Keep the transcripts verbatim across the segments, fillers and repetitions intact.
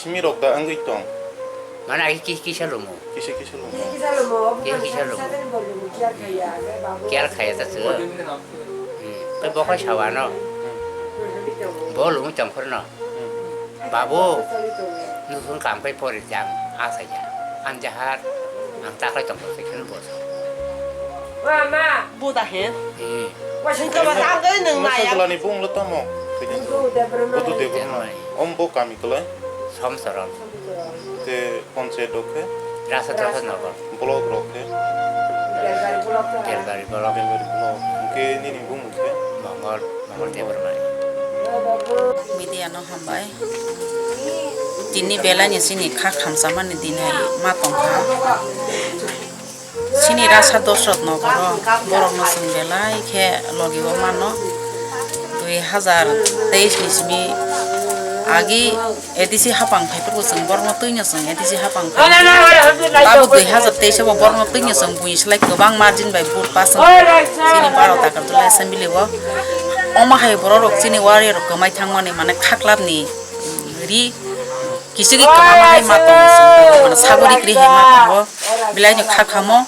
Simi rok da wngwi tong. Mana ai ki kisa lumo. Kisa kisa lumo. Kisa kisa lumo. Kisa kisa lumo. Kiar khaya ta tu. Hmm. Koi bokoi sawano. Bo lumo tongkhor no. Babu, nukung kam kai pori jang, asa ya. Ang jahar, ang taklai tongkhor se khen boso. Buda he. Hmm. Wasing to ba tang kai nung na ya. Masaglani bung lo tamo. Budu Debbarma. Budu Debbarma. Om bo kami kolai. Somsorom. Te panchayat rok khe? Rasa Trasa Nagar. Block rok khe? Belbari block. Belbari block. Belbari block. Hwnkhe nini bumung khe? Mongol, Mongol Debbarma. Media no hambai. Tini belai ni chini kha khamchamani din hai ma tongkha. Chini rasa Dosrot nogoro borokno chwng belai khe logi o mano. Dui hazar teis ni simi agi A D C hapang phaiphuru chwng borokno twino chwng A D C hapang phai. Tabuk dui hazar teis o bo borokno twino chwng buini slai kwbang margin bai vote pass wng chini baro Takarjala assembly o. Omo hai borok rok chini warrior rok kwmai thangmani mane khaklap ni ri kichigwi kwma hai ma tongo chwng tei mane sagori kwrwi hai ma tongo. Belai no kha khamo,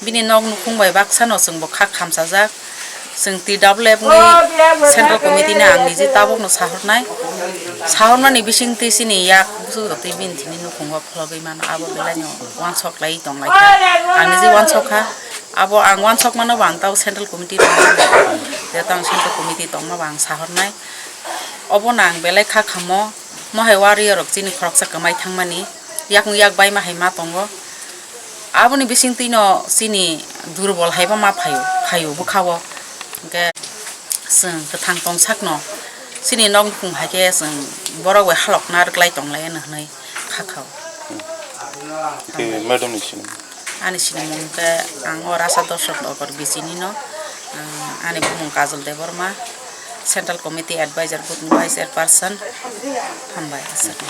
bini nok nukhung bai baksa no chwng bo kha khamchajak. Chwng T W F ni Central Committee ni ang niji tabuk no sahornai. Sahormani bising twi chini yak buchuk rok twi bini thini nukhung o phologwi mano, abo belai no uansuk lai tong lai kha. Ang niji uansuk kha, abo ang uansuk mano bo ang tabuk Central Committee tong mano. Jeto ang Central Committee tongma bo ang sahornai. Obo no ang belai kha khamo, mohai warrior rok chini khoroksa kwmai thangmani. Yakung yak baima hai ma tongo. Aboni bising twi no chini durbol hai bo ma phaio, phaio bwkha o. Hwnkhe chwng kwthang tong sak no chini nok nukhung hai khe chwng borok bai halok na rwk lai tong lai no hwnwi kha kha o. Hwnkhe madam ni sinimung? Ani sinimung hwnkhe ang o Rasa Dosrot Nogor B C ni no, ah, ani bumung Kajol Debbarma, Central Committee Advisor Board ni Vice Chairperson. Hambai aswk.